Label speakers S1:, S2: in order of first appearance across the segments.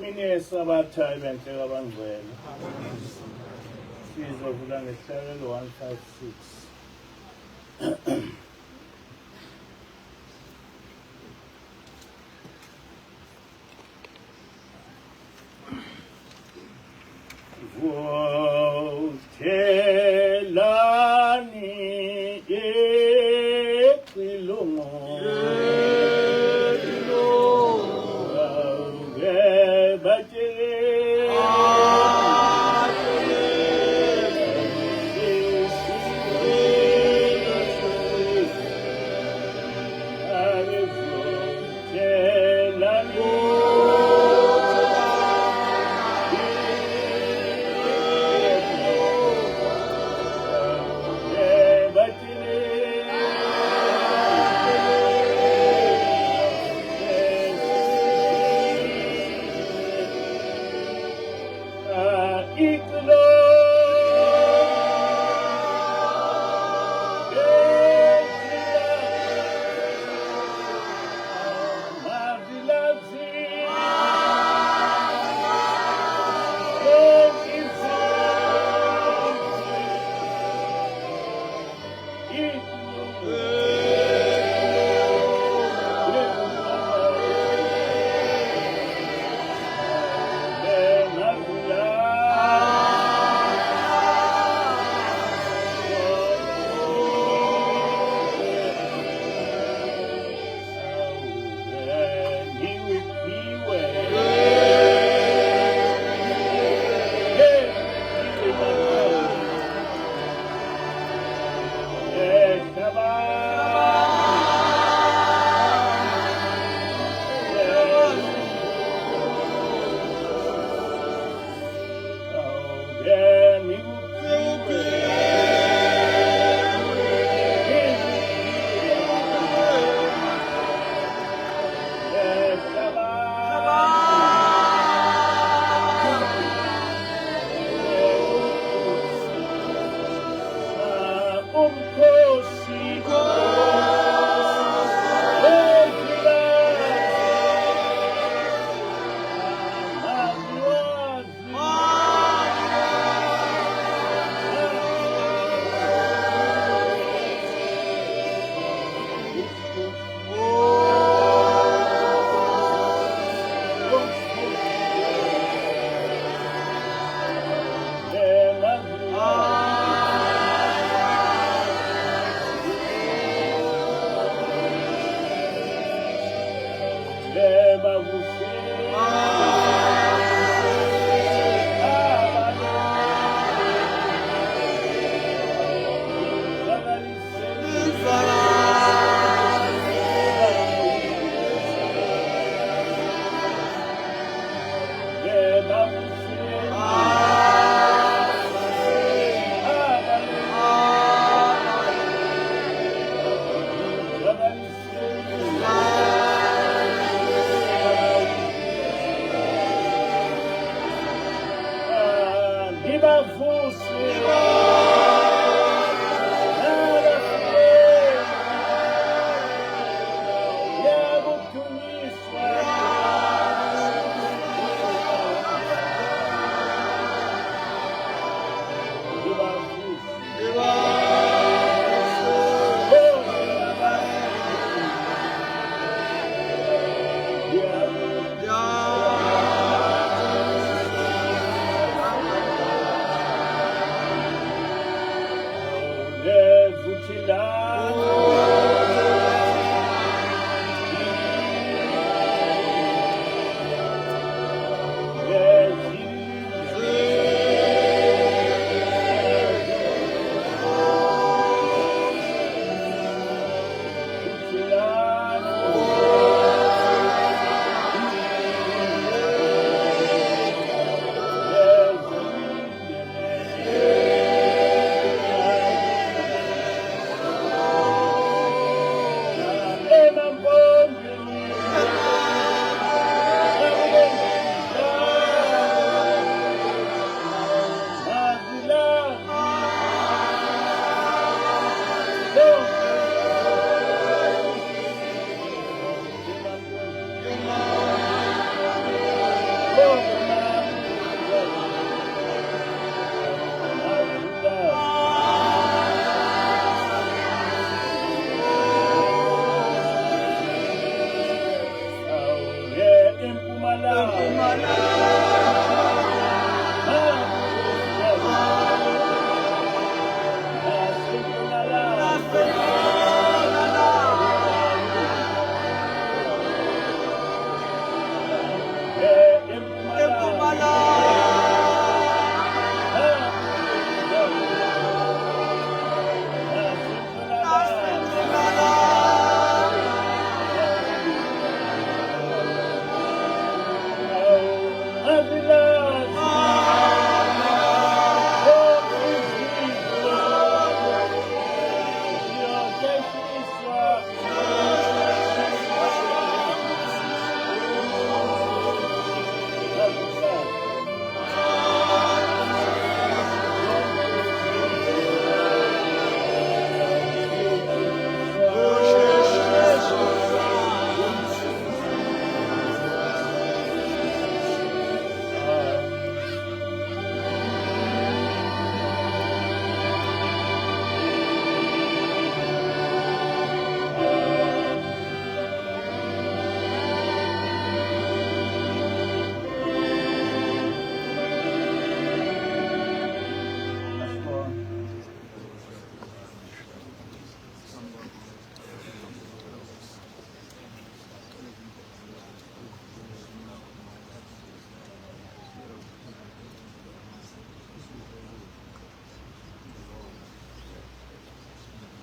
S1: Imini yeSabatha ibenhle kabangcwele. Sizovula ngesihlabelo 156. Vuthelani icilongo. Awuke batshele.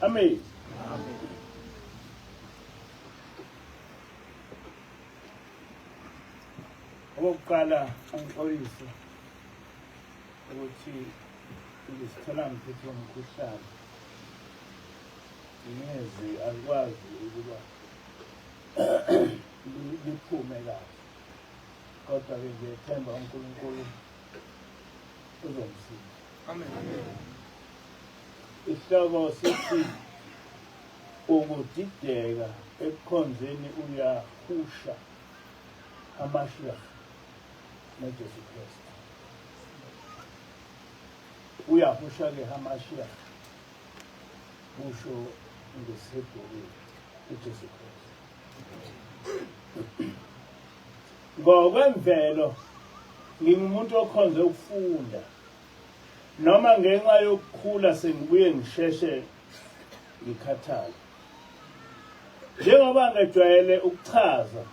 S1: Amen. Okokuqala angixolise ukuthi ngisithola ngiphethwe umkhuhlane. Ngezi alikwazi ukuba liphume kahle. Kodwa-ke ngiyethemba uNkulunkulu uzongisiza. Amen. Isihloko sithi ukudideka ekukhonzeni uYahusha HaMashiach noJesu Kristu. UYahusha-ke HaMashiach kusho ngesiHebheru uJesu Kristu. Ngokwemvelo ngingumuntu okhonze ukufunda noma ngenxa yokukhula sengibuye ngisheshe ngikhathale. Njengoba ngejwayele ukuchaza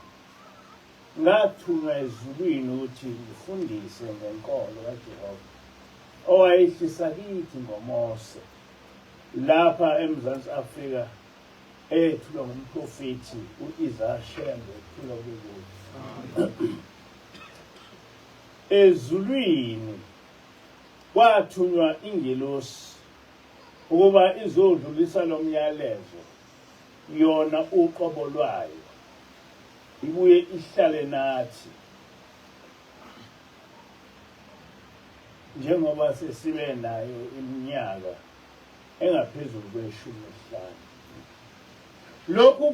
S1: ngathunywa ezulwini ukuthi ngifundise ngenkolo kaJehova owayehlisa kithi ngoMose lapha eMzansi Afrika eyethulwa ngumprofethi u-Isaiah Shembe ethulwa kukuthi ezulwini kwathunywa ingelosi ukuba izodlulisa lo myalezo yona uqobo lwayo ibuye ihlale nathi njengoba sesibe nayo iminyaka engaphezulu kweshumi nesihlanu. Lokhu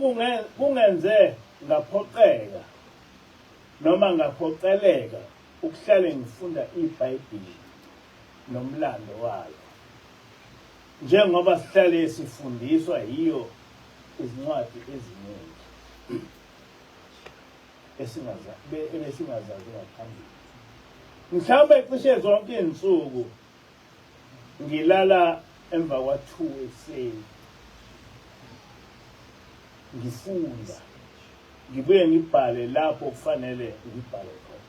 S1: kungenze ngaphoqeka noma ngaphoqeleka ukuhlale ngifunda iBhayibheli nomlando walo njengoba sihlale sifundiswa yiyo izincwadi eziningi ebesingazazi ngaphambili. Mhlawumbe cishe zonke izinsuku Ngilala emva kwa-2 ekuseni ngifunda ngibuye ngibhale lapho kufanele ngibhale khona.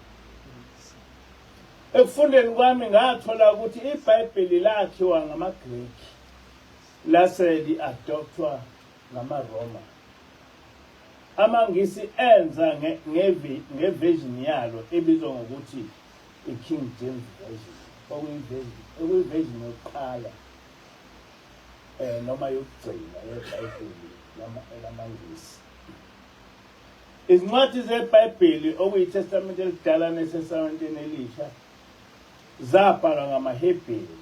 S1: Ekufundeni kwami ngathola ukuthi iBhayibheli lakhiwa ngamaGreki lase li-adoptwa ngamaRoma. AmaNgisi enza nge-version yalo ebizwa ngokuthi i-King James Version okuyi-version yokuqala eh noma yokugcina yeBhayibheli lamaNgisi. Izincwadi zeBhayibheli okuyiTestamente eliDala neTestamenteni eliSha zabhalwa ngamaHebheru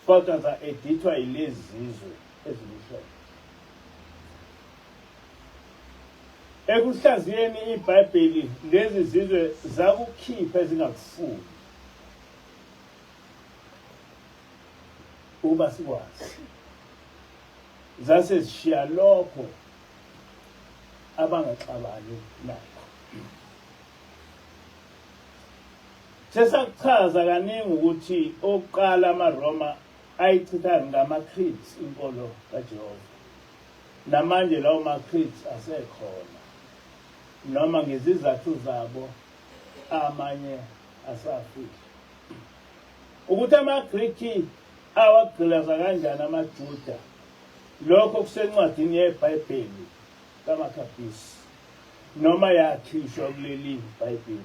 S1: kodwa za-edithwa yilezi zizwe ezimhlophe. Ekuhlaziyeni iBhayibheli lezi zizwe zakukhipha ezingakufuni ukuba sikwazi. Zase zishiya lokho abangaxabani nakho. Sesakuchaza kaningi ukuthi okuqala amaRoma ayichitha ngama-creeds inkolo kaJehova. Namanje lawo ma-creeds asekhona noma ngezizathu zabo amanye asafile. Ukuthi amaGriki awagqilaza kanjani amaJuda, lokho kusencwadini yeBhayibheli kaMakhabhisi noma yakhishwa kuleli Bhayibheli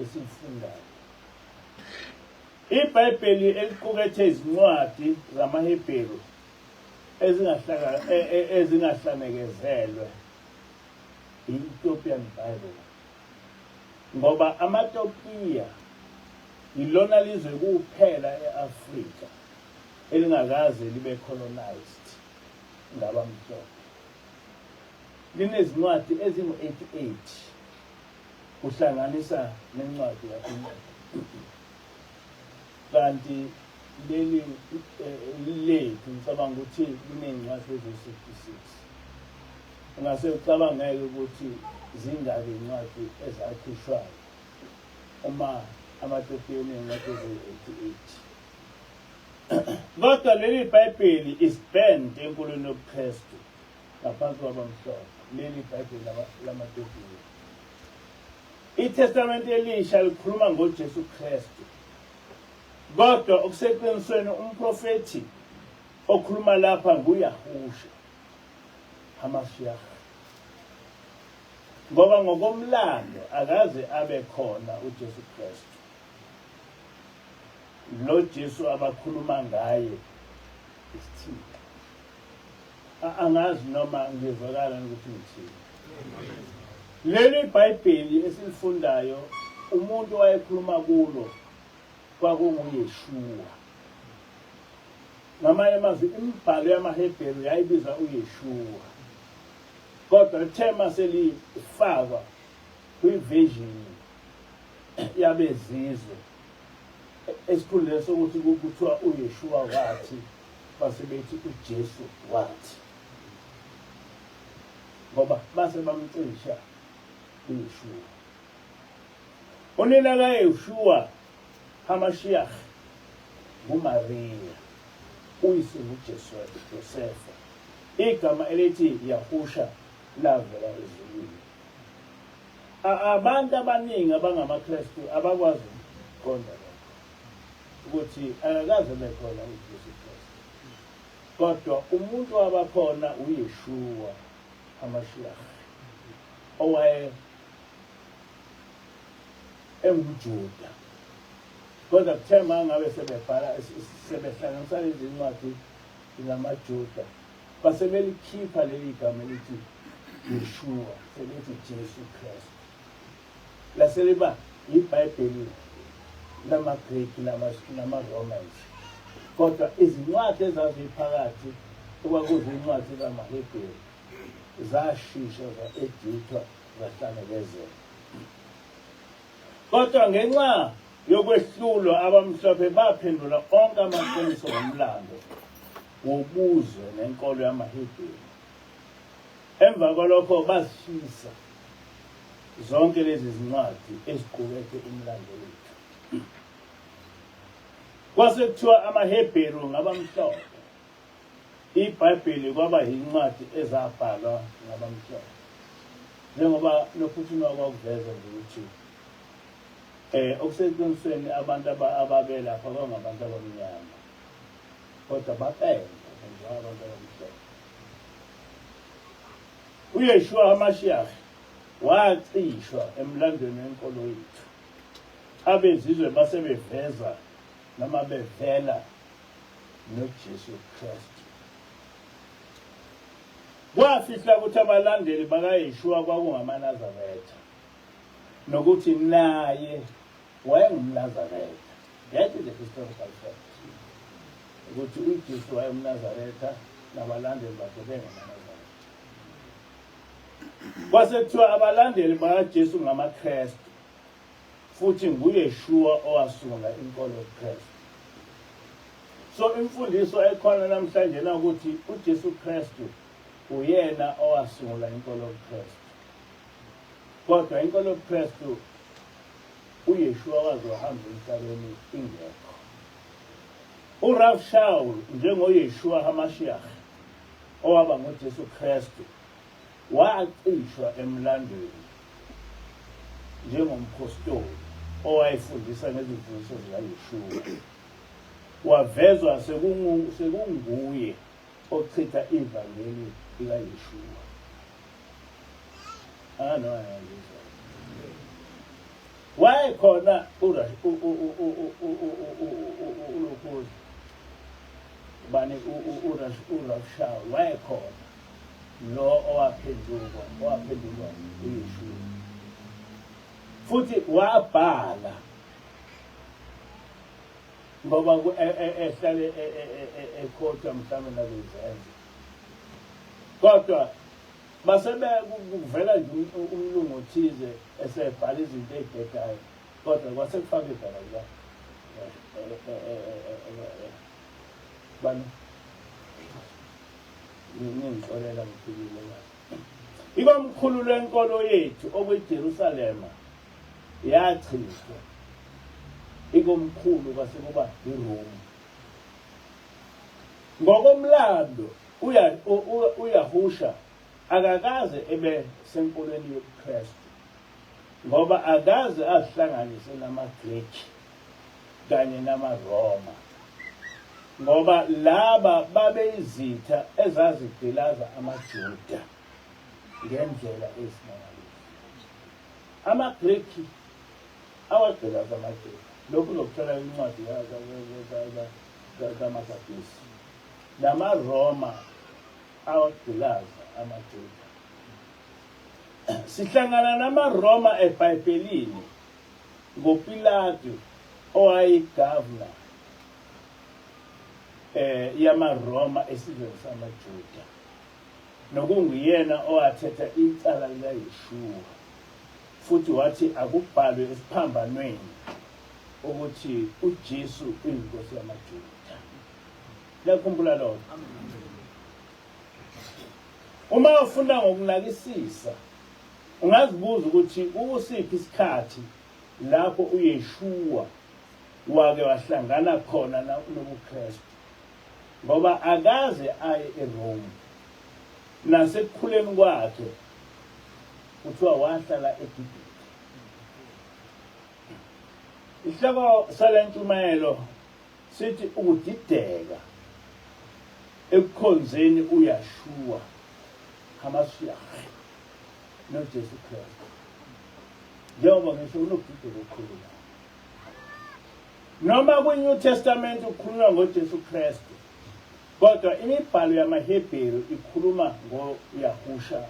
S1: esilifundayo. IBhayibheli eliqukethe izincwadi zamaHebheru ezingahlanekezelwe i-Ethiopian Bible ngoba amaTopiya yilona lizwe kuphela e-Afrika elingakaze libe colonized ngabamhlophe. Linezincwadi ezingu-88 kuhlanganisa nencwadi ka-Enoch. Kanti leli lethu ngicabanga ukuthi liney'ncwadi eziwu-66. Ungase ucabangeke ukuthi zingaki iy'ncwadi ezakhishwayo uma amatopiya eney'ncwadi eziwu-88. Kodwa leli Bhayibheli is banned enkolweni yobuKristu ngaphansi kwabamhlophe. Leli Bhayibheli lamaTopiya. ITestamente Elisha likhuluma ngoJesu Kristu. Kodwa okuseqinisweni umprofethi Okhuluma lapha nguYahusha HaMashiach. Ngoba ngokomlando akaze abe khona uJesu Kristu. Lo Jesu abakhuluma ngaye isithixo. Angazi noma ngizwakala ukuthi ngithini. Leli Bhayibheli esilifundayo umuntu owayekhuluma kulo kwakunguYeshua. Ngamanye amazwi imibhalo yamaHebheru yayibiza uYeshua. Kodwa lithe maselifakwa kwiversion yabezizwe esikhundleni sokuthi kuthiwa uYeshua wathi base bethi uJesu wathi ngoba base bamcisha uYeshua. Unina kaYeshua HaMashiach nguMariya, uyise nguJosefa. Igama elithi Yahusha lavela ezulwini. Abantu abaningi abangamaKristu abakwazi ukuqonda lokho ukuthi akakaze bekhona uJesu Kristu, kodwa umuntu wabakhona uYeshua HaMashiach owaye engumJuda. Kodwa kuthe uma ngabe sebebhala sebehlanganisa lezi ncwadi zamaJuda base belikhipha leli gama elithi Yeshua selithi Jesu Kristu lase liba iBhayibheli lamaGreki nama-Romans kodwa izincwadi ezaziphakathi okwakuzincwadi zamaHebheru zashisha za-edithwa zahlanekezela. Kodwa ngenxa yokwehlulwa abamhlophe baphendula onke amaqiniso ngomlando wobuzwe nenkolo yamaHebheru. Emva kwalokho bazishisa zonke lezi zincwadi eziqukethe umlando wethu. Kwase kuthiwa amaHebheru ngabamhlophe. IBhayibheli kwaba yincwadi ezabhalwa ngabamhlophe. Njengoba noPhuthuma kwakuveza nje ukuthi okuseqinisweni abantu ababelapha kwangabantu abamnyama. Kodwa bapendwa benziwa abantu abamhlophe. UYeshua HaMashiach wacishwa emlandweni wenkolo yethu. Abezizwe base beveza noma bevela noJesu Kristu. Kwafihla ukuthi abalandeli bakaYeshua kwakungamaNazaretha nokuthi naye wayengumNazaretha. That is a historical fact. Ukuthi uJesu wayemNazaretha nabalandeli bakhe bengamaNazaretha. Kwase kuthiwa abalandeli bakaJesu ngamaKristu. Futhi nguYeshua owasungula inkolo yobuKristu. So imfundiso ekhona namhlanje na ukuthi uJesu Kristu uyena owasungula inkolo yobuKristu. Kodwa inkolo yobuKristu uYeshua waze wahamba emhlabeni ingekho. URav Shaul njengoYeshua HaMashiach owaba nguJesu Kristu Wacishwa emlandweni njengomphostoli owayefundisa ngezimfundiso zikaYeshua. Wavezwa sekunguye ochitha ivangeli likaYeshua. Anowayangizwa. Wayekhona ulokhuza bani uRav Shaul wayekhona lo owaphenduka owaphendulwa uYeshua futhi wabhala ngoba ehlale ekhotha mhlawumbe nalezenzo kodwa basebe kuvela nje umlungu othize esebhala izinto ey'bhedayo kodwa kwase kufaka igama lika bani Ningixolela ngifikile la. Ikomkhulu lenkolo yethu okuyiJerusalema yachithwa. Ikomkhulu kwase kuba iRome. Ngokomlando uya uYahusha akakaze ebe senkolweni yobuKristu ngoba akaze azihlanganise namaGreki kanye namaRoma. Ngoba laba babeyizitha ezazigqilaza amaJuda ngendlela eyisimangaliso. AmaGreki awagqilaza amaJuda. Lokhu uzokuthola incwadi kaMakabhisi. NamaRoma awagqilaza amaJuda. Sihlangana namaRoma eBhayibhelini ngoPilatu owayeyigovernor yamaRoma esizweni samaJuda nokunguyena owathetha icala likaYeshua futhi wathi akubhalwe esiphambanweni ukuthi uJesu uyinkosi yamaJuda. Liyakhumbula lokho? Uma ufunda ngokunakisisa ungazibuza ukuthi ukusiphi isikhathi lapho uYeshua wake wahlangana khona nobuKristu ngoba akaze aye eRome nasekukhuleni kwakhe kuthiwa wahlala eGibhithe. Isihloko sale ntshumayelo sithi ukudideka ekukhonzeni uYashua HaMashiach noJesu Kristu. Njengoba ngisho kunokudideka okukhulu la. Noma kwi-New Testament kukhulunywa ngoJesu Kristu, kodwa imibhalo yamaHebheru ikhuluma ngoYahusha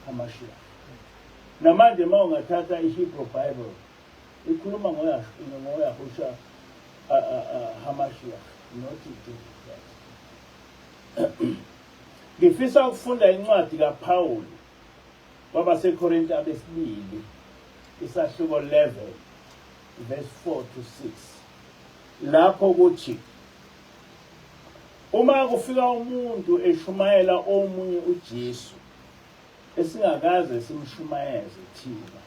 S1: HaMashiach. Namanje uma ungathatha i-Hebrew Bible ikhuluma ngoYahusha HaMashiach not Jesus Christ. Ngifisa ukufunda incwadi kaPaul kwabaseKorinte abesibili isahluko 11 verse 4 to 6 lapho kuthi uma kufika umuntu eshumayela omunye uJesu esingakaze simshumayeze thina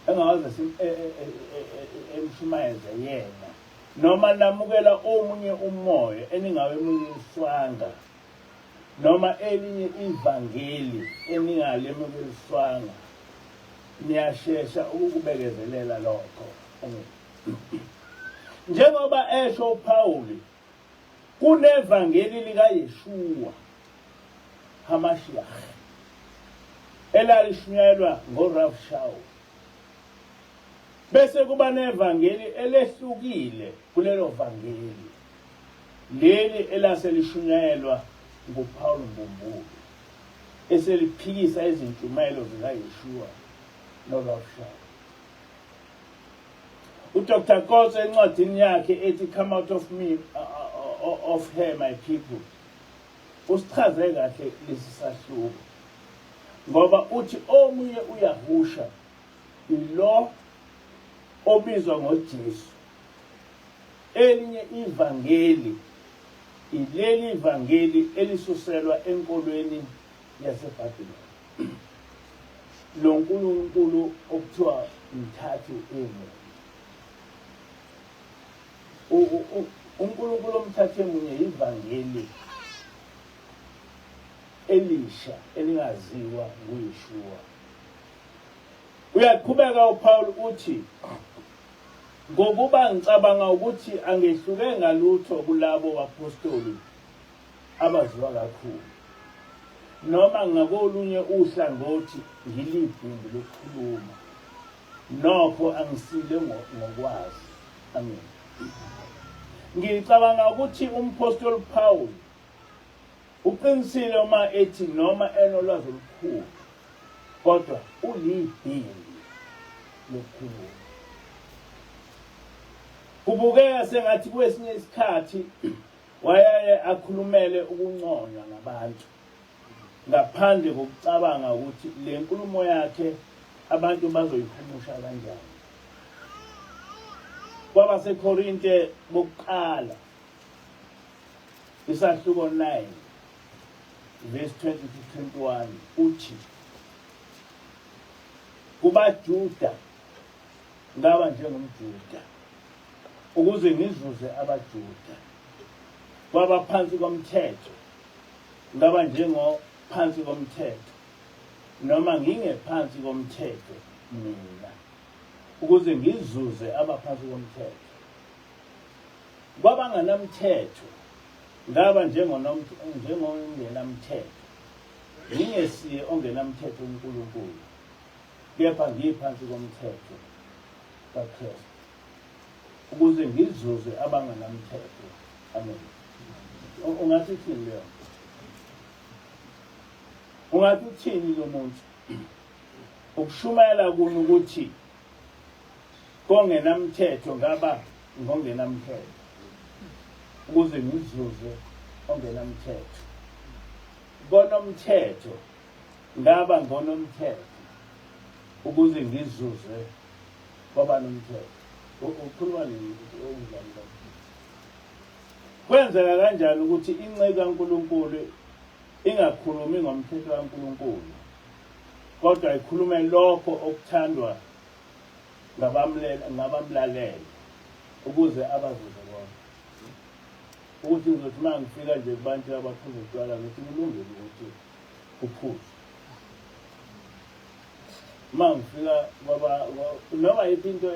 S1: engakaze e, e, e, emshumayeze yena noma namukela omunye umoya eningawemukeliswanga noma elinye ivangeli eningalemukeliswanga niyashesha ukukubekezelela lokho. Njengoba esho uPawuli, kunevangeli likaYeshua HaMashiach elalishunyayelwa ngoRav Shaul, bese kuba nevangeli elehlukile kulelo vangeli leli elase lishunyayelwa nguPaul Mbumbulu eseliphikisa izintshumayelo zikaYeshua noRav Shaul. UDr Kotze encwadini yakhe ethi Come Out of Me of Her My People usichaze kahle lesi sahluko ngoba uthi omunye uyahusha ilo obizwa ngoJesu elinye ivangeli ileli ivangeli elisuselwa enkolweni yaseBhabhiloni lo nkulunkulu okuthiwa mthathu emunye uNkulunkulu omthathu emunye yivangeli elisha elingaziwa nguYeshua. Uyaqhubeka uPaul uthi ngokuba ngicabanga ukuthi angehluke ngalutho kulabo baphostoli abaziwa kakhulu noma ngakolunye uhlangothi ngilibhimbi lokukhuluma nokho angisile ngokwazi. Amen. Ngicabanga ukuthi umphostoli Paul uqinisile uma ethi noma enolwazi olukhulu kodwa ulibhimbi lokukhuluma. Kubukeka sengathi kwesinye isikhathi wayaye akhulumele ukunconywa ngabantu ngaphandle kokucabanga ukuthi le nkulumo yakhe abantu bazoyihumusha kanjani. KwabaseKorinte bokuqala isahluko 9 verse 20 to 21 uthi kubaJuda ngaba njengomJuda ukuze ngizuze abaJuda kwabaphansi komthetho ngaba njengophansi komthetho noma ngingephansi komthetho mina ukuze ngizuze abaphansi komthetho. Kwabanganamthetho ngaba njengongenamthetho, ngingesiye ongenamthetho uNkulunkulu, kepha ngiphansi komthetho kaKristu, ukuze ngizuze abanganamthetho. Amen. Ungathi uthini leyo? Ungathi uthini lo muntu? Ukushumayela kuni ukuthi kongenamthetho ngaba ngongenamthetho ukuze ngizuze ongenamthetho. Konomthetho ngaba ngonomthetho ukuze ngizuze kwabanomthetho. Ukhuluma nini okunjani lokho? Kwenzeka kanjani ukuthi inceku kaNkulunkulu ingakhulumi ngomthetho kaNkulunkulu kodwa ikhulume lokho okuthandwa ngabamlalele ukuze abazuze bonke? Ukuthi ngizothi uma ngifika nje kubantu abaphuza utshwala ngithi kulungile ukuthi kuphuzwe. Uma ngifika kwaba noma yiphi into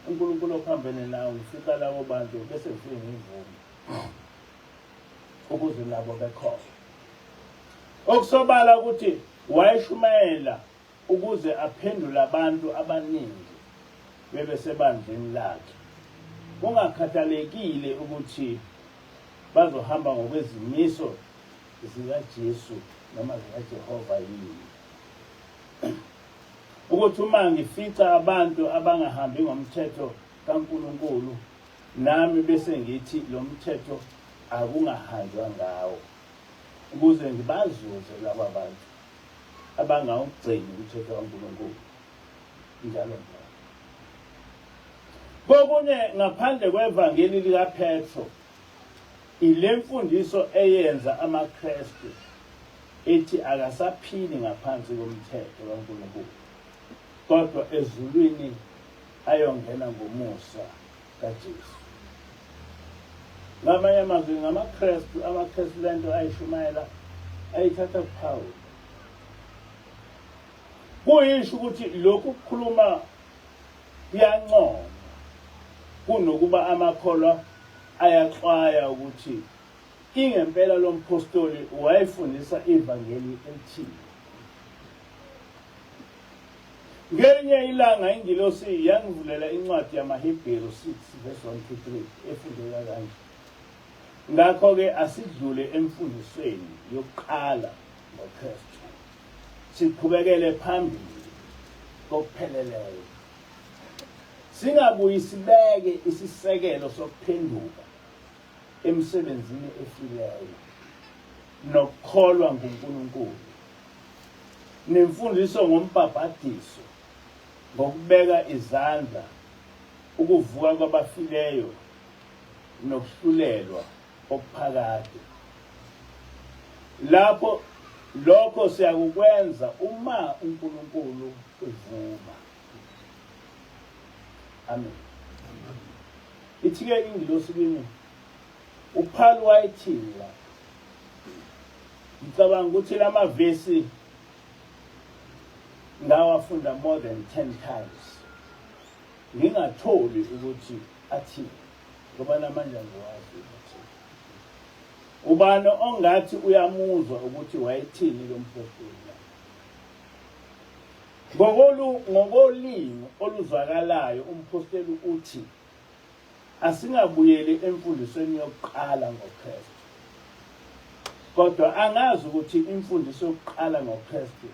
S1: uNkulunkulu ophambene nawo ngifika labo bantu bese ngifike ngivume ukuze nabo bekholwe. Okusobala ukuthi wayeshumayela ukuze aphendule abantu abaningi bebesebandleni lakhe, kungakhathalekile ukuthi bazohamba ngokwezimiso zikaJesu noma zikaJehova yini. Ukuthi uma ngifica abantu abangahambi ngomthetho kaNkulunkulu nami bese ngithi lo mthetho akungahanjwa ngawo ukuze ngibazuze laba bantu abangawugcini umthetho kaNkulunkulu njalo njalo. Kokunye ngaphandle kwevangeli likaPetro ile mfundiso eyenza amaKristu ethi akasaphili ngaphansi komthetho kaNkulunkulu kodwa ezulwini ayongena ngomusa kaJesu. Ngamanye amazwi ngamaKristu, amaKristu lento ayishumayela ayithatha kuPawulu. Kuyisho ukuthi lokhu kukhuluma kuyancoma kunokuba amakholwa ayaxwaya ukuthi ingempela lo mphostoli wayefundisa ivangeli elithile. Ngelinye ilanga ingilosi yangivulela incwadi yamaHebheru 6 verse 1 to 3 efundeka kanje. Ngakho-ke asidlule emfundisweni yokuqala ngoKristu. Siqhubekele phambili kokupheleleyo. Singabuyi sibeke isisekelo sokuphenduka emsebenzini efileyo nokukholwa nguNkulunkulu nemfundiso ngombhabhadiso ngokubeka izandla ukuvuka kwabafileyo nokuhlulelwa okuphakade. Lapho lokho siyakukwenza uma uNkulunkulu evuma. Amen. Ithi-ke ingilosi kimi, uPaul wayethini la? Ngicabanga ukuthi lamavesi ngawafunda more than 10 times ngingatholi ukuthi athini ngoba namanje angiwazi ukuthi ubani ongathi uyamuzwa ukuthi wayethini lo mphostoli la. Ngokolimi oluzwakalayo umphostoli uthi asingabuyeli emfundisweni yokuqala ngoKristu. Kodwa angazi ukuthi imfundiso yokuqala ngoKristu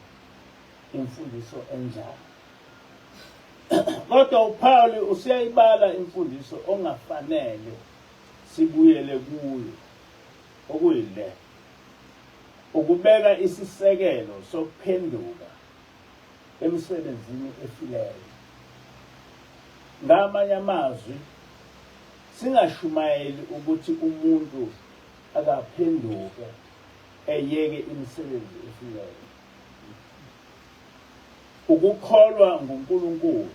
S1: imfundiso enjani. Kodwa uPaul useyayibala imfundiso ongafanele sibuyele kuyo okuyile ukubeka isisekelo sokuphenduka emisebenzini efileyo. Ngamanye amazwi, singashumayeli ukuthi umuntu akaphenduke eyeke imisebenzi efileyo. Ukukholwa nguNkulunkulu.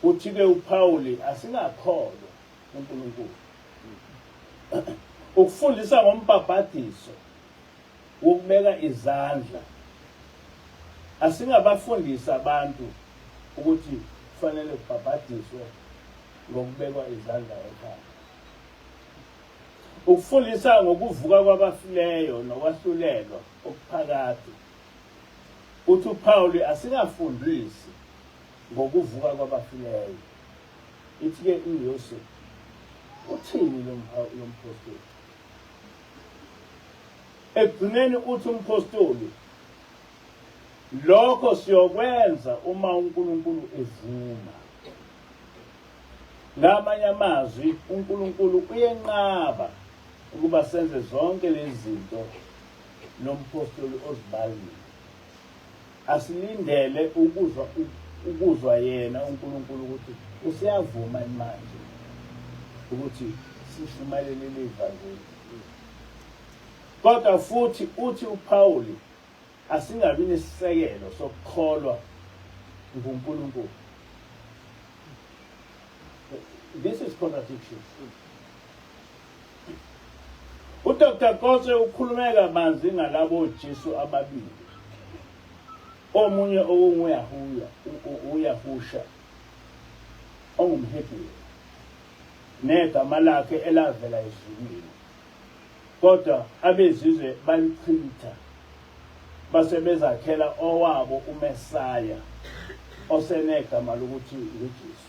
S1: Uthi-ke uPawuli asingakholwa uNkulunkulu. Ukufundisa ngombhabhadiso wokubeka izandla asingabafundisi abantu ukuthi kufanele kubhabhadiswe ngokubekwa izandla ekhanda. Ukufundisa ngokuvuka kwabafileyo nokwahlulelwa okuphakade. Uthi uPawuli asingafundisi ngokuvuka kwabafileyo. Ithi-ke ingilosi, uthini lo mphostoli? Ekugcineni uthi umphostoli, lokho siyokwenza uma uNkulunkulu evuma. Ngamanye amazwi, uNkulunkulu uyenqaba ukuba senze zonke lezi zinto lo mphostoli ozibalile. Asilindele ukuzwa ukuzwa yena uNkulunkulu ukuthi useyavuma manje ukuthi sishumayele leli vangeli. Kodwa futhi uthi uPawuli asingabi nesisekelo sokukholwa nguNkulunkulu. This is contradiction. UDr Kotze ukhulume kabanzi ngalabo Jesu ababili. Omunye okunguYahuya, uYahusha ongumHebheru negama lakhe elavela ezulwini. Kodwa abezizwe balichitha base bezakhela owabo uMesaya osenegama lokuthi nguJesu.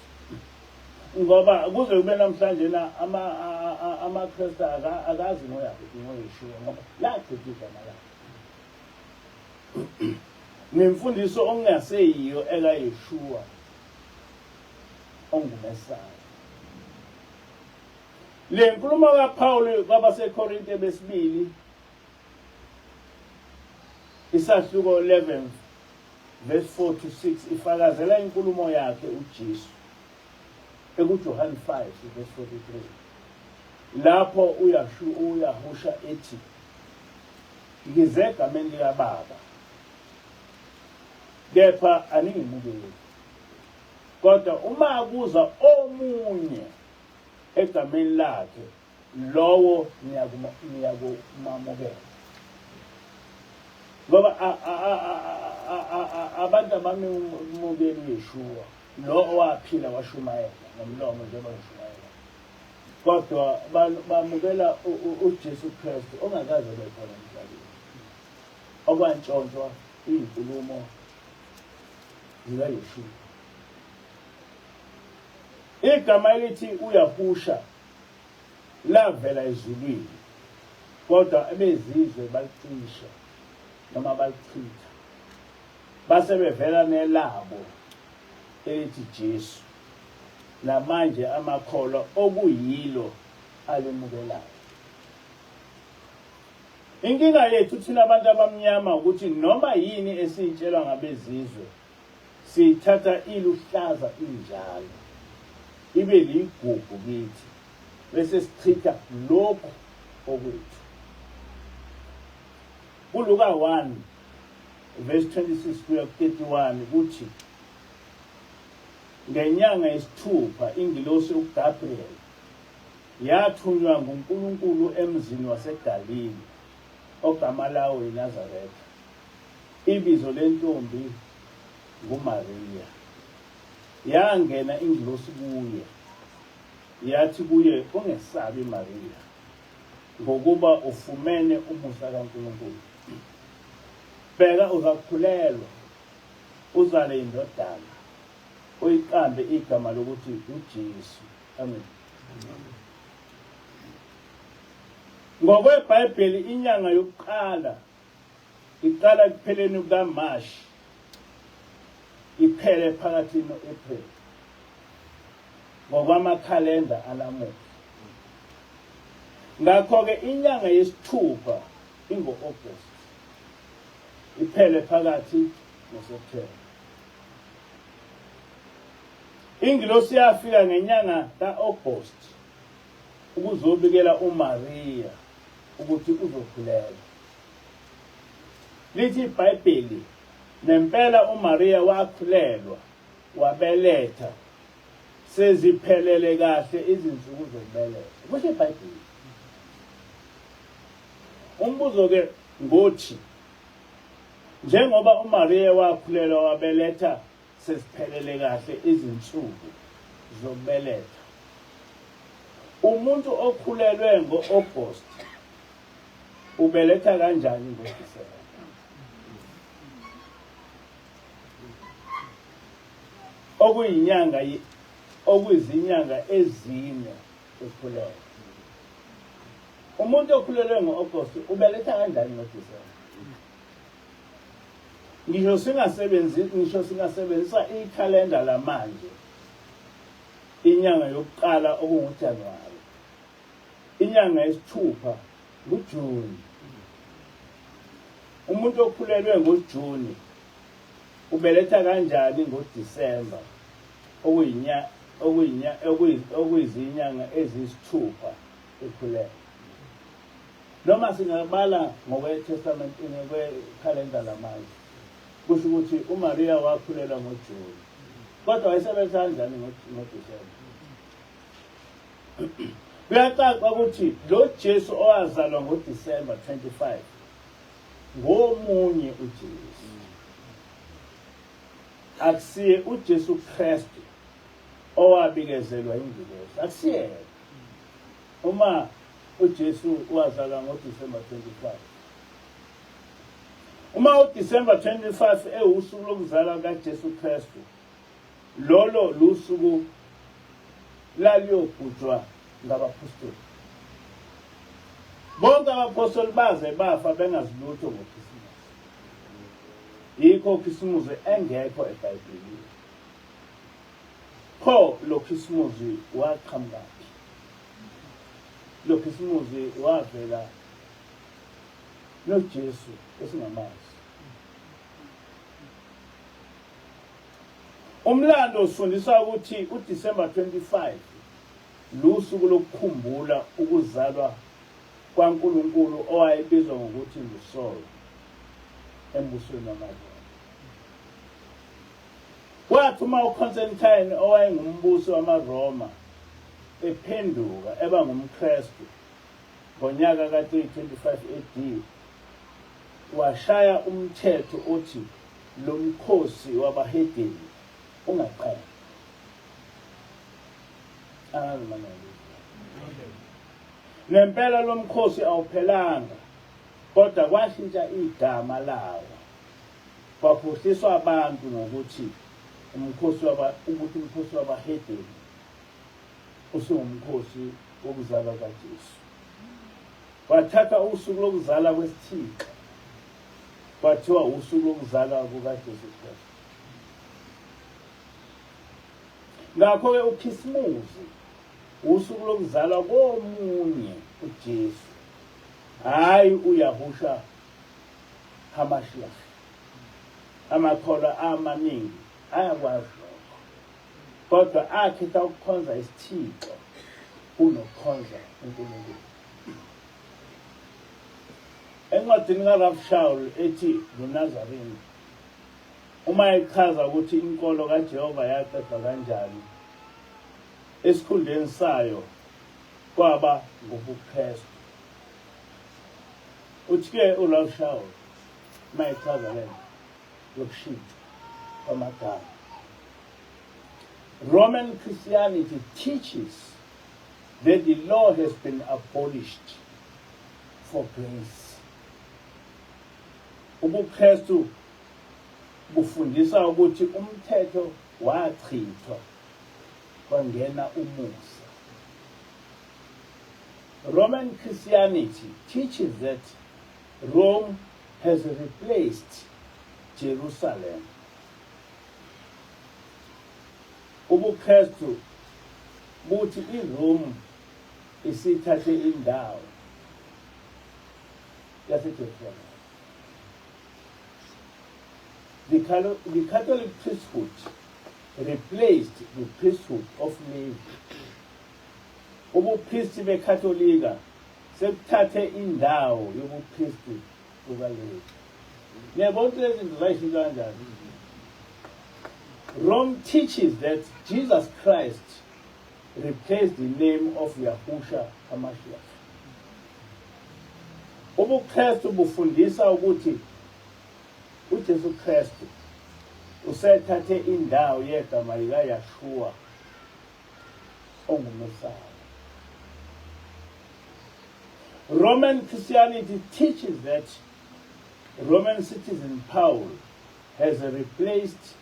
S1: Ngoba kuze kube namhlanje na amaKristu akazi ngoYeshua ngoba lachitha igama lakhe. Nemfundiso okungaseyiyo ekaYeshua onguMesaya. Le nkulumo kaPawulu kwabaseKorinte besibili isahluko 11 verse 4 to 6 ifakazela inkulumo yakhe uJesu ekuJohane 5 verse 43 lapho uyashu uyahusha ethi ngize egameni likaBaba kepha aningimukeli kodwa uma kuza omunye egameni lakhe lowo niyakumamukela ngoba abantu abamemukeli uYeshua lo owaphila washumayela ngomlomo njengoba ngishumayela kodwa bamukela uJesu Kristu ongakaze abe khona emhlabeni okwantshontshwa izinkulumo zikaYeshua. Igama elithi uYahusha lavela ezulwini, kodwa abezizwe balicisha noma balichitha, base bevela nelabo elithi Jesu, namanje amakholwa okuyilo alemukelayo. Inkinga yethu thina abantu abamnyama ukuthi noma yini esiyitshelwa ngabezizwe Siyithatha iluhlaza injalo, ibe ligugu kithi, bese sichitha lokhu okwethu. KuLuka 1 verse 26 kuya ku-31 kuthi ngenyanga yesithupha ingilosi uGabriel yathunywa nguNkulunkulu emzini waseGalile ogama lawo yiNazaretha. Ibizo lentombi nguMariya. Yangena ingilosi kuye, yathi kuye, Ungesabi, Mariya, ngokuba ufumene umusa kaNkulunkulu. Bheka, uzakukhulelwa, uzale indodana, uyiqambe igama lokuthi uJesu. Amen. NgokweBhayibheli inyanga yokuqala Iqala ekupheleni kukaMashi iphele phakathi no-April ngokwamakhalenda anamuhla. Ngakho-ke inyanga yesithupha ingo-August iphele phakathi noSeptember. Ingilosi yafika ngenyanga ka-August ukuzobikela uMariya ukuthi uzokhulelwa. Lithi iBhayibheli nempela uMariya wakhulelwa wabeletha seziphelele kahle izinsuku zokubeletha. Kusho iBhayibheli. Umbuzo ke ngothi njengoba uMariya wakhulelwa wabeletha seziphelele kahle izinsuku zokubeletha. Umuntu okhulelwe ngo-August ubeletha kanjani ngoDisemba? Okuyinyanga okuyizinyanga ezine ekhulelwe. Umuntu okhulelwe ngo-August ubeletha kanjani ngoDisemba? Ngisho singasebenzi ngisho singasebenzisa ikhalenda lamanje inyanga yokuqala okunguJanuwari, inyanga yesithupha nguJuni. Umuntu okhulelwe ngoJuni ubeletha kanjani ngoDisemba okuyinya okuyinya okuyizinyanga eziyisithupha ekhulelwe? Noma singabala ngokwe-Testament ngokwekhalenda lamanje, kusho ukuthi uMariya wakhulelwa ngoJuni. Kodwa wayesebenza kanjani ngoDisemba? Kuyacaca ukuthi lo Jesu owazalwa ngoDisemba 25 ngomunye uJesu. Akusiye uJesu Kristu owabikezelwa ingilosi. Akusiyena. Uma uJesu wazalwa ngoDisemba 25. Uma uDisemba 25 ewusuku lokuzalwa kaJesu Kristu, lolo lusuku laliyogujwa ngabaphostoli. Bonke abaphostoli baze bafa bengazi lutho ngoKhisimusi. Yikho uKhisimusi engekho eBhayibhelini. Pho lo Khisimusi waqhamukaphi? Lo Khisimusi wavela noJesu esingamazi. Umlando usifundisa ukuthi uDisemba 25 lusuku lokukhumbula ukuzalwa kwaNkulunkulu owayebizwa ngokuthi nguSol embusweni wamaRoma. Kwathi uma uConstantine owayengumbusi wamaRoma ephenduka eba ngumKristu ngonyaka ka-325 AD, washaya umthetho othi lo mkhosi wabahedeni ungaqedwa. Angazi uma Nempela lo mkhosi awuphelanga kodwa kwashintsha igama lawo. Kwakhohliswa abantu ngokuthi umkhosi waba ukuthi umkhosi wabahedeni usungumkhosi wokuzalwa kaJesu. Kwathatha usuku lokuzalwa kwesithixo kwathiwa usuku lokuzalwa kukaJesu Kristu. Ngakho-ke uKhisimuzi usuku lokuzalwa komunye uJesu, hhayi uYahusha HaMashiach. Amakholwa amaningi ayakwazi lokho, kodwa akhetha ukukhonza isithixo kunokukhonza uNkulunkulu. Encwadini kaRav Shaul ethi The Nazarene, uma echaza ukuthi inkolo kaJehova yaqedwa kanjani, esikhundleni sayo kwaba ngubuKristu. Uthi-ke uRav Shaul uma echaza le nto yokushintsha kwamagama, Roman Christianity teaches that the law has been abolished for grace. UbuKristu bufundisa ukuthi umthetho wachithwa kwangena umusa. Roman Christianity teaches that Rome has replaced Jerusalem. UbuKristu buthi iRome isithathe indawo yaseJerusalem. The Catholic priesthood replaced the priesthood of Levi. Ubupristi beKatolika sebuthathe indawo yobupristi bukaLevi. Niyabona ukuthi lezi zinto zayishintsha kanjani? Rome teaches that Jesus Christ replaced the name of Yahusha HaMashiach. UbuKristu bufundisa ukuthi uJesu Kristu usethathe indawo yegama likaYashua onguMesaya. Roman Christianity teaches that Roman citizen Paul has replaced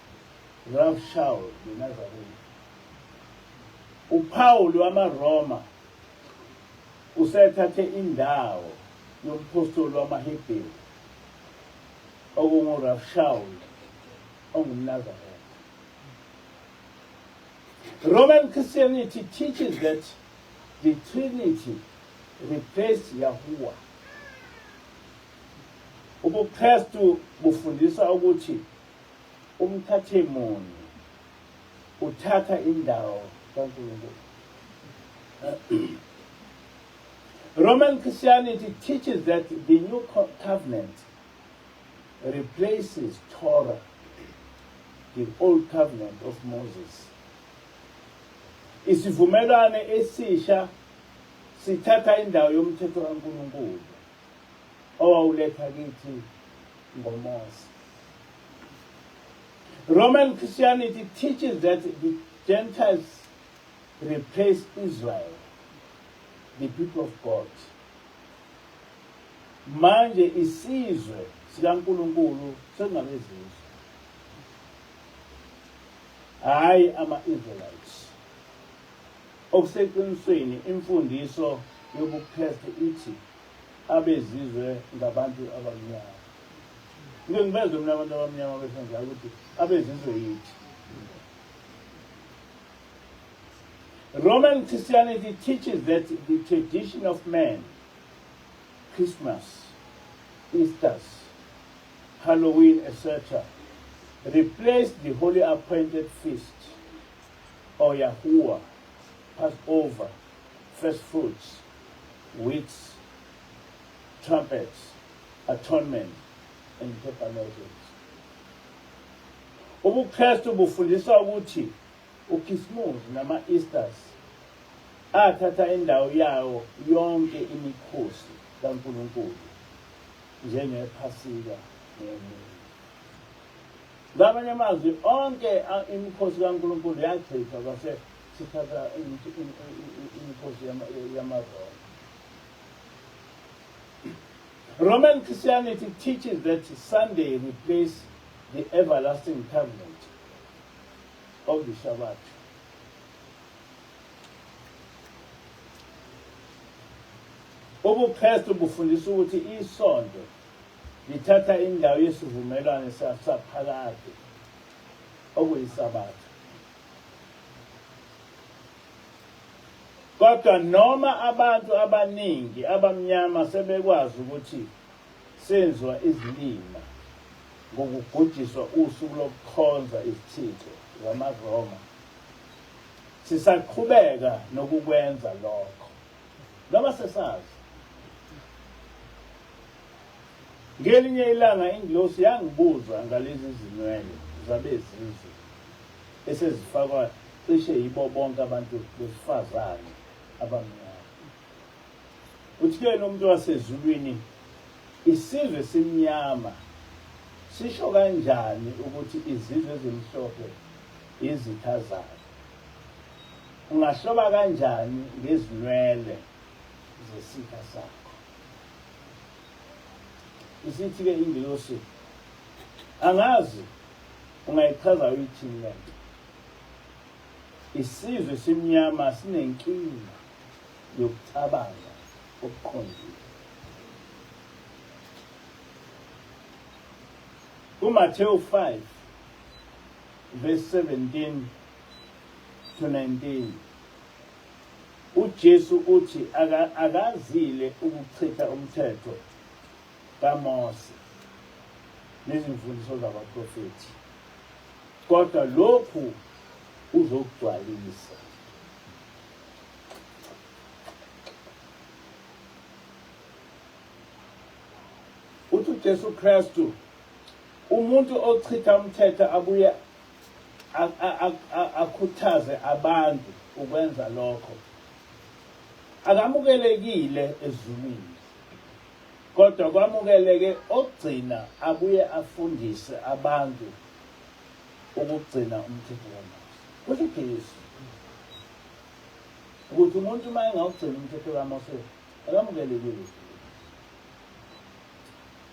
S1: Rav Shaul the Nazarene. UPaul wamaRoma usethathe indawo yomphostoli wamaHebheru okunguRav Shaul ongumNazaretha. Roman Christianity teaches that the Trinity replaced Yahuwah. UbuKristu bufundisa ukuthi umthathe munye uthatha indawo kaNkulunkulu. Roman Christianity teaches that the new covenant replaces Torah, the old covenant of Moses. Isivumelwano esisha sithatha indawo yomthetho kaNkulunkulu owawuletha kithi ngoMose. Roman Christianity teaches that the Gentiles replace Israel, the people of God. Manje isizwe sikaNkulunkulu sengabezizwe. Hayi ama-Israelites. Okuseqinisweni imfundiso yobuKristu ithi abezizwe ngabantu abamnyama. Ngike ngibezwe mina abantu abamnyama besho njalo ukuthi abezizwe yithi. Roman Christianity teaches that the tradition of man, Christmas, Easter, Halloween, etc., replaced the holy appointed feast, or Yahuwah, Passover, first fruits, weeks, trumpets, atonement, and tabernacles. UbuKristu bufundisa ukuthi uKhisimusi nama-Easters athatha indawo yawo yonke imikhosi kaNkulunkulu njengePhasika neminye. Ngamanye amazwi onke imikhosi kaNkulunkulu yachithwa kwase sithatha imikhosi yamaRoma. Roman Christianity teaches that Sunday replaced the everlasting covenant of the Shabbat. UbuKristu bufundisa ukuthi isonto lithatha indawo yesivumelwano saphakade okuyiSabatha. Kodwa noma abantu abaningi abamnyama sebekwazi ukuthi senziwa izilima ngokugujiswa usuku lokukhonza izithixo zamaRoma, sisaqhubeka nokukwenza lokho noma sesazi. Ngelinye ilanga ingilosi yangibuza ngalezi zinwele zabezizwe esezifakwa cishe yibo bonke abantu besifazane abamnyama. Uthi kuyena umuntu wasezulwini isizwe simnyama sisho kanjani ukuthi izizwe ezimhlophe izitha zazo? Ungahloba kanjani ngezinwele zesitha sakho? Isithi-ke ingilosi, angazi ungayichaza uyithini lento. Isizwe simnyama sinenkinga yokucabanga okuqondile. KuMathewu 5 verse 17 to 19 uJesu uthi akazile ukuchitha umthetho kaMose nezimfundiso zabaprofethi kodwa lokhu uzokugcwalisa. Uthi uJesu Kristu umuntu ochitha umthetho abuye akhuthaze abantu ukwenza lokho akamukelekile ezulwini kodwa kwamukeleke ogcina abuye afundise abantu ukugcina umthetho kaMose. Kusho uJesu ukuthi umuntu uma engawugcina umthetho kaMose Akamukelekile ezulwini.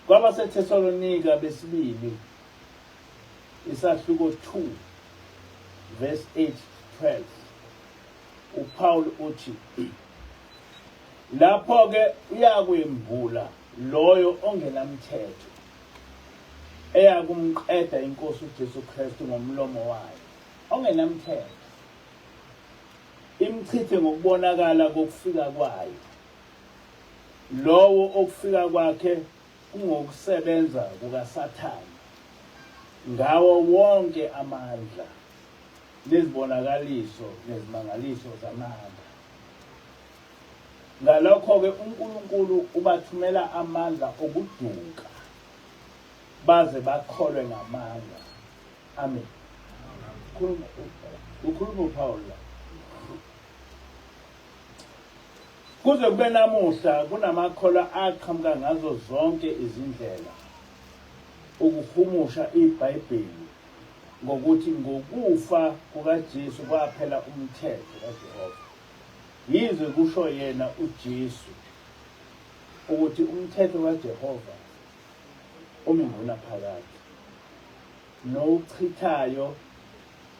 S1: KwabaseThesalonika besibili isahluko 2 verse 8 to 12 uPaul uthi lapho-ke uyakwembula loyo ongenamthetho eyakumqeda inkosi uJesu Kristu ngomlomo wayo ongenamthetho imchithe ngokubonakala kokufika kwayo lowo okufika kwakhe kungokusebenza kukaSathane ngawo wonke amandla nezibonakaliso nezimangaliso zamanga. Ngalokho-ke uNkulunkulu ubathumela amandla okuduka baze bakholwe ngamanga. Amen. Ukhuluma uPaul la. Kuze kube namuhla kunamakholwa aqhamuka ngazo zonke izindlela ukuhumusha iBhayibheli ngokuthi ngokufa kukaJesu kwaphela umthetho kaJehova. Yize kusho yena uJesu ukuthi umthetho kaJehova umi ngunaphakade, nowuchithayo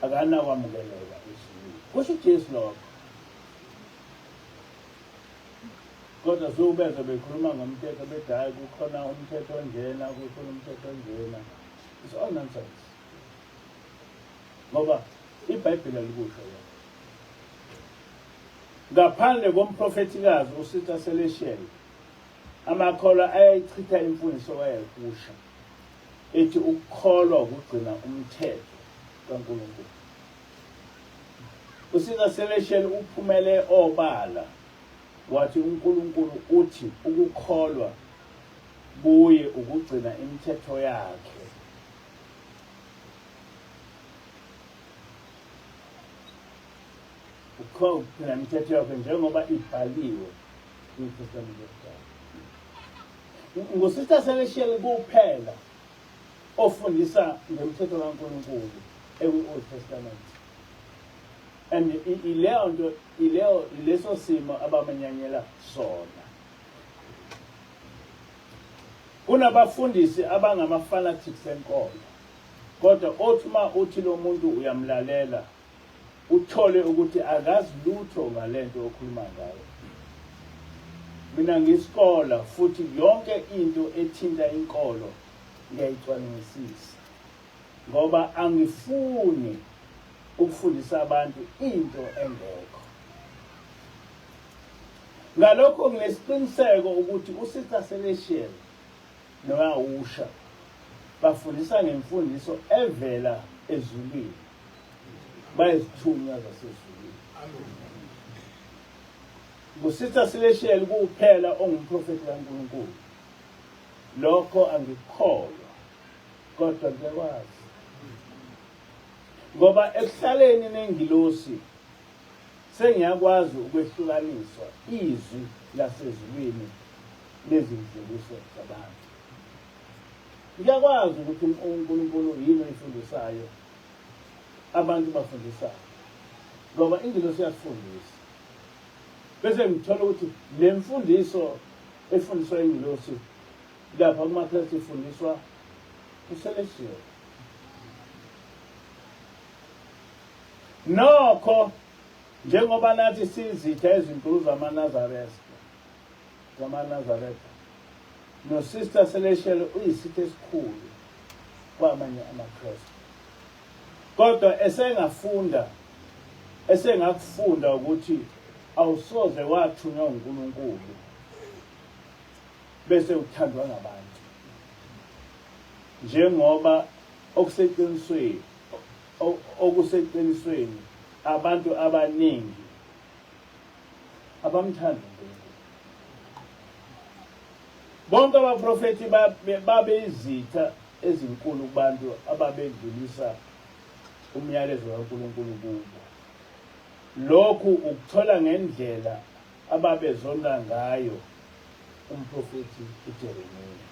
S1: akanakwamukeleka ezulwini. Kusho uJesu lokho. Kodwa siwubezwe bekhuluma ngomthetho bethi hhayi kukhona umthetho onjena, kukhona umthetho onjena. It's all nonsense. Ngoba iBhayibheli alikusho lokho. Ngaphandle komprofethikazi uSita Celestial, amakholwa ayayichitha imfundiso kaYahusha ethi ukukholwa ukugcina umthetho kaNkulunkulu. USita Celestial uphumele obala wathi uNkulunkulu uthi ukukholwa kuye ukugcina imithetho yakhe. Ukugcina imithetho yakhe njengoba ibhaliwe kwiTestamente Elidala. NguSister Celestial kuphela ofundisa ngemthetho kaNkulunkulu ekwi-Old Testament. And ileyo nto ileyo ileso simo abamenyanyela sona. Kunabafundisi abangama-fanatics enkolo, kodwa othi uma uthi lo muntu uyamlalela uthole ukuthi akazi lutho ngalento okhuluma ngayo. Mina ngisikola futhi yonke into ethinta inkolo ngiyayicwaningisisa ngoba angifuni ukufundisa abantu into engekho. Ngalokho nginesiqiniseko ukuthi uSister Celestial noYahusha bafundisa ngemfundiso evela ezulwini. Bayizithunywa zasezulwini. NguSister Celestial kuphela ongumprofethi kaNkulunkulu. Lokho angikukholwa, kodwa ngiyakwazi. Ngoba ekuhlaleni nengilosi Sengiyakwazi ukwehlukaniswa izwi lasezulwini nezimfundiso zabantu. Ngiyakwazi ukuthi uNkulunkulu yini oyifundisayo, abantu bafundisayo, ngoba ingelosi iyasifundisa. Bese ngithola ukuthi le mfundiso efundiswa ingelosi lapha kumaKristu ifundiswa uCelestial. Nokho, njengoba nathi sizitha ezinkulu zamaNazaretha, zamaNazaretha, noSister Celestial uyisitha esikhulu kwamanye amaKristu. Kodwa esengafunda, esengakufunda ukuthi awusoze wathunywa uNkulunkulu bese uthandwa ngabantu. Njengoba okuseqinisweni Okuseqinisweni, abantu abaningi abamthandi uNkulunkulu. Bonke abaprofethi babeyizitha ezinkulu kubantu ababedlulisa umyalezo kaNkulunkulu kubo. Lokhu ukuthola ngendlela ababezonda ngayo umprofethi uJeremiya.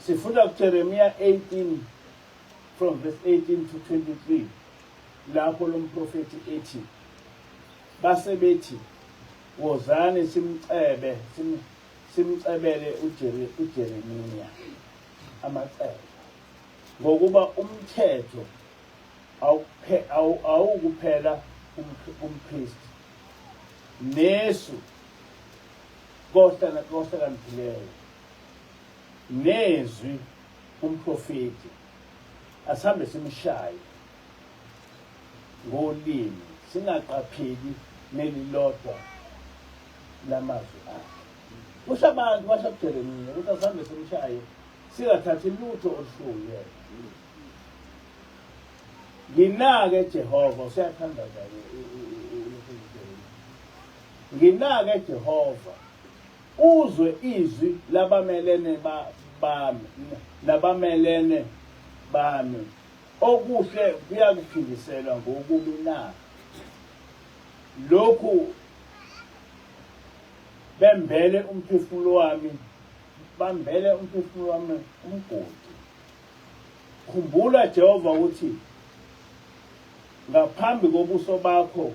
S1: Sifunda kuJeremiya 18 from verse 18 to 23 lapho lo mprofethi ethi base bethi Wozani simcebe sim, simcebele uJeremiya amacebo ngokuba umthetho awukuphela kumpristi nesu kohlakaniphileyo nezwi kumprofeti asihambe simshaye ngolimi singaqapheli nelilodwa lamazwi akhe. Kusho abantu basho kuJeremiya ukuthi asihambe simshaye singathathi lutho olushiwo uyena. Nginake Jehova useyathandaza-ke nginake Jehova uzwe izwi labamelene bami labamelene bami Okuhle kuyakuphindiselwa ngokubi na? Lokhu bembele umphefumulo wami, bambele umphefumulo wami umgodi. Khumbula Jehova ukuthi ngaphambi kobuso bakho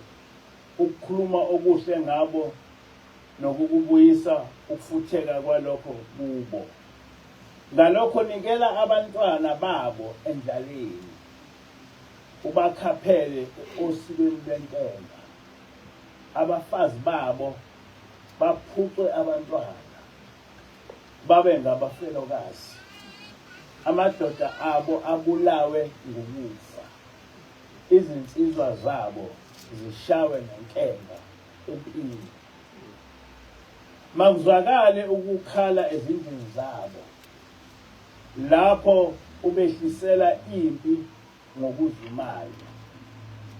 S1: ukukhuluma okuhle ngabo nokukubuyisa ukufutheka kwalokho kubo. Ngalokho nikela abantwana babo endlaleni, ubakhaphele osibeni lwenkemba. Abafazi babo baphucwe abantwana, babe ngabafelokazi, amadoda abo abulawe ngukufa, izinsizwa zabo zishawe ngenkemba empini. Makuzwakale ukukhala ezindlini zabo, lapho ubehlisela impi ngokuzumayo,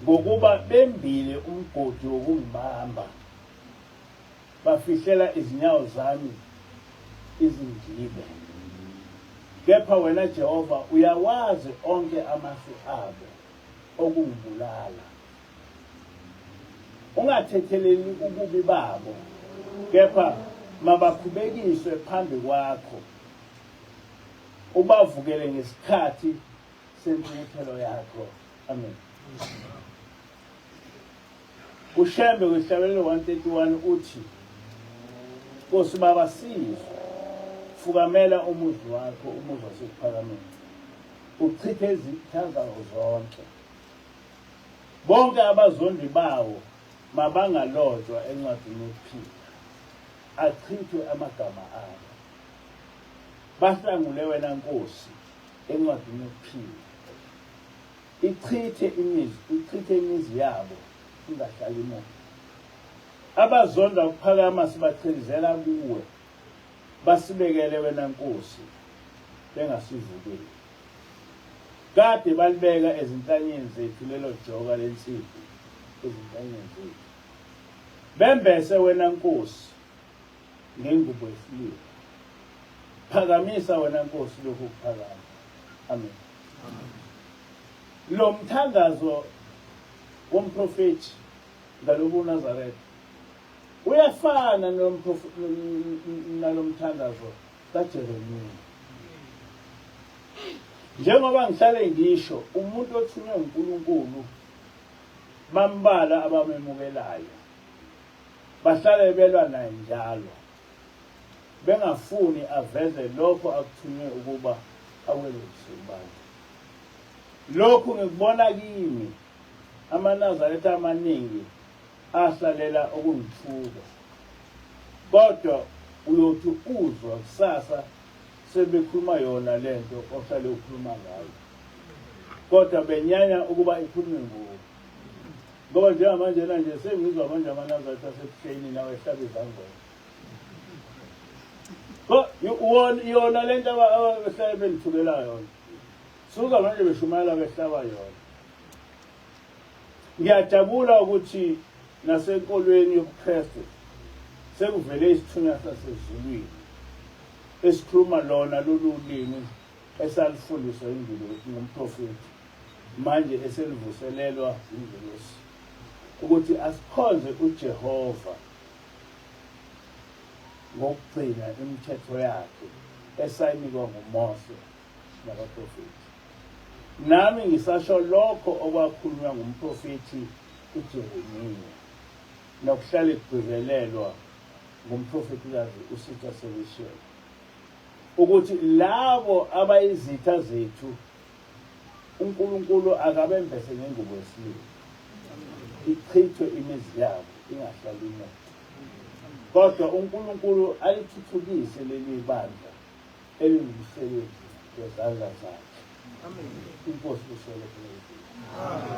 S1: ngokuba bembile umgodi wokungibamba, bafihlela izinyawo zami izingibe. Kepha wena Jehova uyawazi onke amasu abo okungibulala. Ungathetheleli ububi babo, kepha mabakhubekiswe phambi kwakho, ubavukele ngesikhathi sentukuthelo yakho. Amen. UShembe kwihlabelelo 131 uthi, Nkosi Baba sizwe, fukamela umuzi wakho, umuzi wasekuphakameni, uchithe izitha zawo zonke. Bonke abazondi bawo mabangalotshwa encwadini yokuphila, achithwe amagama abo. Bahlangule wena Nkosi encwadini yokuphila. Ichithe imizi, ichithe imizi yabo ingahlali muntu. Abazonda ukuphakama sibachilizela kuwe, basibekele wena Nkosi bengasivukeli. Kade balibeka ezinhlanyeni zethu lelo joka lensimbi ezinhlanyeni zethu. Bembese wena Nkosi ngengubo yesililo. Phakamisa wena Nkosi lokhu kuphakama. Amen. Lo mthandazo womprofethi ngalobu Nazaretha uyafana nalomthandazo kaJeremiya. Njengoba ngihlale ngisho, umuntu othunywe uNkulunkulu bambala abamemukelayo. Bahlale belwa naye njalo, bengafuni aveze lokho akuthunywe ukuba akweluse kubantu. Lokhu ngikubona kimi, amaNazaretha amaningi ahlalela ukungithuka. Kodwa uyothi uzwa kusasa sebekhuluma yona lento ohlale ukhuluma ngayo. Kodwa benyanya ukuba ikhulunywe nguwe. Ngoba njengamanje na nje sengizwa manje amaNazaretha asebuhleni nawe ehlaba izangoma. Yona lento abahlale bengithukela yona. Suka manje beshumayela behlaba yona. Ngiyajabula ukuthi nasenkolweni yobuKristu sekuvele isithunywa sasezulwini esikhuluma lona lolu limi esalifundiswa ingilosi ngumprofethi manje eselivuselelwa ingilosi ukuthi asikhonze uJehova ngokugcina imithetho yakhe esayinikwa nguMose nabaprofethi. Nami ngisasho lokho okwakhulunywa ngumprofethi uJeremiya. nokuhlale kugcizelelwa ngumprofethikazi uSister Selishela ukuthi labo abayizitha zethu uNkulunkulu akabembese ngengubo yesililo, ichithwe imizi yabo ingahlali muntu, kodwa uNkulunkulu alithuthukise leli bandla elingumsebenzi wezandla zakhe. Inkosi usele. Amen.